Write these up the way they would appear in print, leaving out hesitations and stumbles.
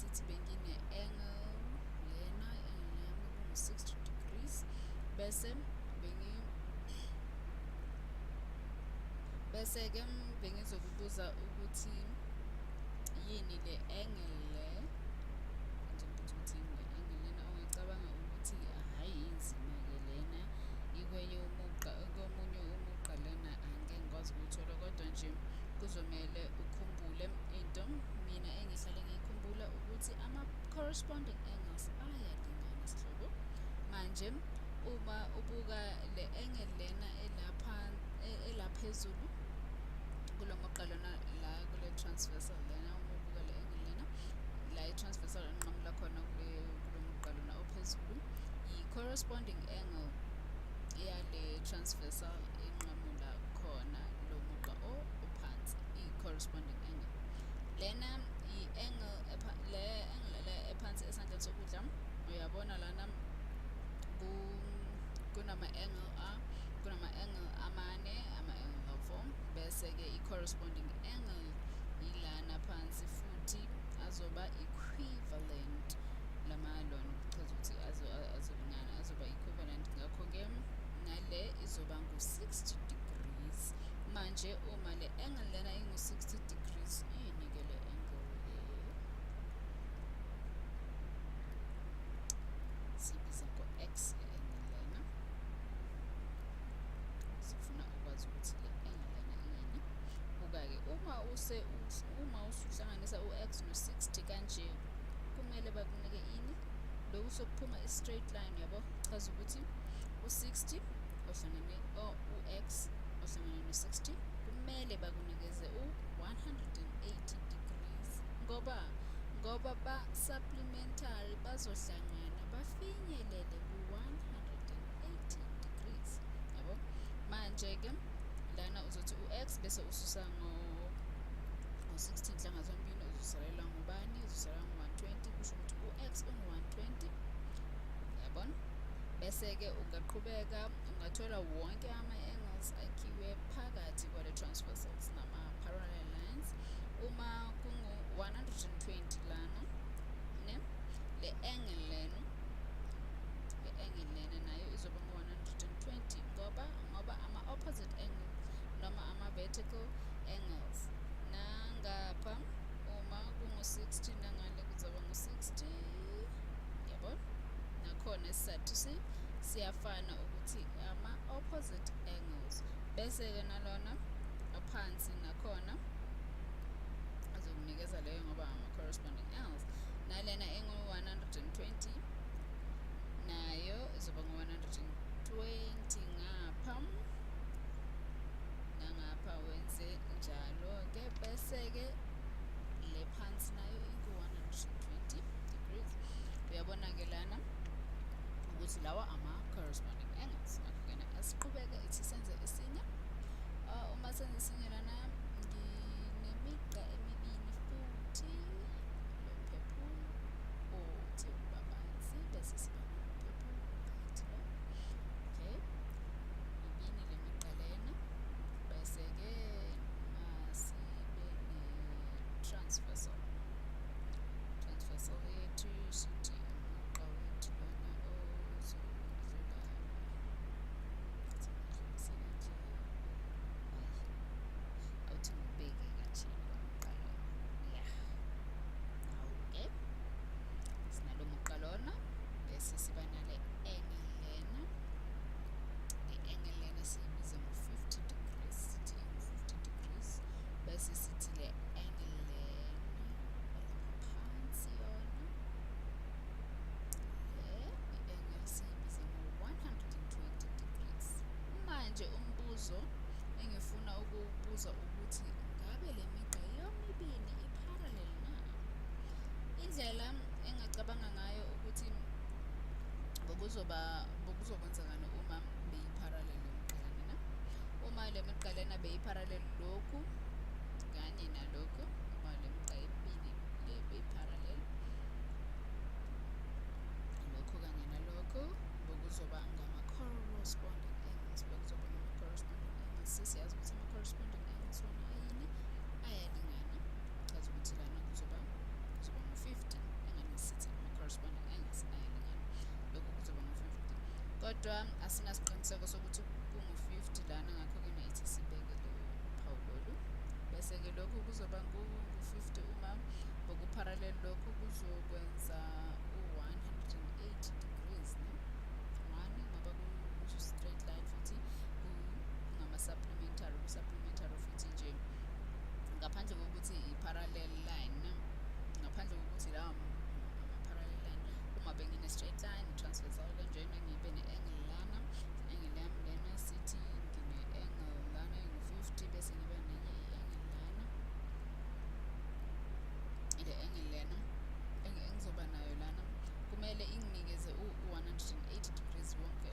Asithi bengine-angle lena, i-angle yami kungu-60 degrees, bese bengi bese-ke bengizokubuza ukuthi yini le angle le. Ngizokubuza ukuthi yini le angle lena. Ungacabanga ukuthi hhayi, inzima-ke lena, ikwenye umugqa, komunye umugqa lena angeke ngikwazi ukuyithola, kodwa nje kuzomele ukhumbule into mina engihlale ngiyikhumbula ukuthi ama-corresponding angles ayalingana, sihlobo. Manje uma ubuka le angle lena elapha elaphezulu kulo mugqa lona la kule transversal lena, uma ubuka le angle lena la i-transversal enqamula khona kule kulo mugqa lona ophezulu, i-corresponding angle yale transversal enqamula khona lo mugqa ophansi, i-corresponding angle lena, i-angle le angle le ephansi esandleni sokudla. Uyabona lana kunama-angle a kunama-angle amane, ama-angle awu-4, bese-ke i-corresponding angle ilana phansi futhi azoba equivalent lama lona, kuchaza ukuthi azolingana, azoba equivalent. Ngakho-ke nale izoba ngu-60 degrees. Manje uma le angle lena ingu-60 degrees, yini-ke le angle le? Siyibiza ngo-x le angle lena. Sifuna ukwazi ukuthi le angle lena iyini. Buka-ke, uma usuhlanganisa u-x no-60 kanje, kumele bakunike ini? Lokhu sokuphuma i-straight line, yabo, chaza ukuthi u-60 ohlangene u-x ohlangene no-60 kumele bakunikeze u-180 degrees, ngoba ba-supplementary, bazohlangana bafinyelele ku-180 degrees, yabo. Manje-ke lana uzothi u-x bese ususa ngo-60 inhlanga zombili, uzosalela ngubani? Uzosalela ngu-120. Kusho ukuthi u-x ungu-120, yabona. Bese-ke ungaqhubeka ungathola wonke ama-angles akhiwe phakathi kwale transversals nama-parallel lines. Uma kungu-120 lana, ne le angle lena, le angle lena nayo izoba ngu-120, ngoba ama-opposite angle noma ama-vertical angles. Nangapha uma kungu-60, nangale kuzoba ngu-60, yabo. Nakhona isizathu siyafana ukuthi ama-opposite angles. Bese-ke nalona aphansi nakhona azokunikeza leyo, ngoba ama-corresponding angles. Nalena engu-120 nayo izoba ngu-120 ngapha nangapha, wenze njalo-ke. Bese-ke le phansi nayo ingu-120 degrees. Uyabona-ke lana ukuthi lawa ama-corresponding angles. Ngakho-ke asiqhubeke, ithi senze esinye. Uma senze esinye lana, nginemigqa emibili futhi, lo purple othe ukuba banzi, bese siba no-purple light lo. Okay, mibini le migqa lena. Bese-ke masibe ne-transversal, transversal yethu, sithi umugqa wethu lona ozodlula, singudlulise kanje. Hayi, awuthi ngibeke kanje lo mugqa lona. Ya, nawu-ke sinalo mugqa lona, bese siba nale angle lena. Le angle lena siyibiza ngo-50 degrees, sithi ingu-50 degrees. Bese sithi le angle lena elapha phansi yona, le i-angle siyibiza ngo-120 degrees. Manje umbuzo engifuna ukuwubuza ukuthi ngabe le migqa yomibili i-parallel na? Indlela engacabanga ngayo ukuthi bokuzoba bokuzokwenzakani uma beyi-parallel le migqa lena na? Uma le migqa lena beyi-parallel, lokhu kanye nalokhu, uma le migqa emibili le beyi-parallel, lokhu kanye nalokhu bokuzoba ngama-corresponding angles, bekuzoba ngama-corresponding angles. Sesiyazi ukuthi ama-corresponding angles wona ayini? Ayalingana. Chaza ukuthi lana kuzoba ngu-50. Kodwa asinasiqiniseko sokuthi kungu-50 lana, ngakho-ke ithi sibeke leyo phawu lolu. Bese-ke lokhu kuzoba ngu-50 uma boku-parallel, lokhu kuzokwenza u-180 degrees, ne? 1 ngoba ku-straight line futhi kungama-supplementary, ku-supplementary futhi nje ngaphandle kokuthi i-parallel line, ngaphandle kokuthi lawa ama-parallel line. Uma bengine-straight line transversal kanjena, ngibe ne-angle lana, i-angle yami lena, sithi ngine-angle lana engu-50, bese ngiba nenye i-angle lana, ile angle lena engizoba nayo lana kumele inginikeze u-180 degrees. Wonke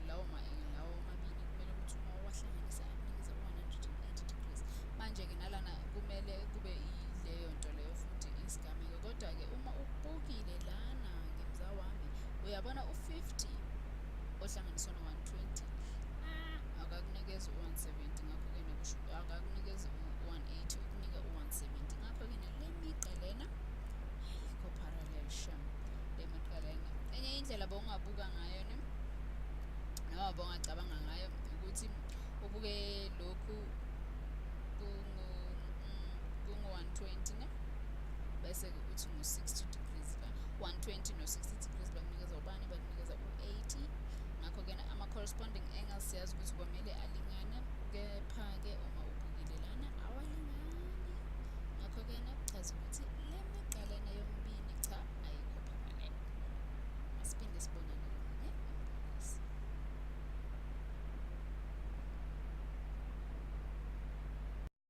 lawo ma-angle lawo amabili kumele ukuthi uma uwahlanganisa akunikeze u-180 degrees. Manje-ke nalana kumele kube ileyo nto leyo futhi isigameko. Kodwa-ke uma ubukile lana ngemza wami, uyabona u-50 ohlanganiswa no-120 akakunikezi u-170, ngakho-ke nakusho akakunikezi u-180, ukunika u-170. Ngakho-ke nale migqa lena ayikho parallel shem, le migqa lena. Enye indlela bowungabuka ngayo, ne, noma bowungacabanga ngayo, ukuthi ubuke lokhu kungu 120, ne, bese uthi ngu-60 degrees la, 120 no-60.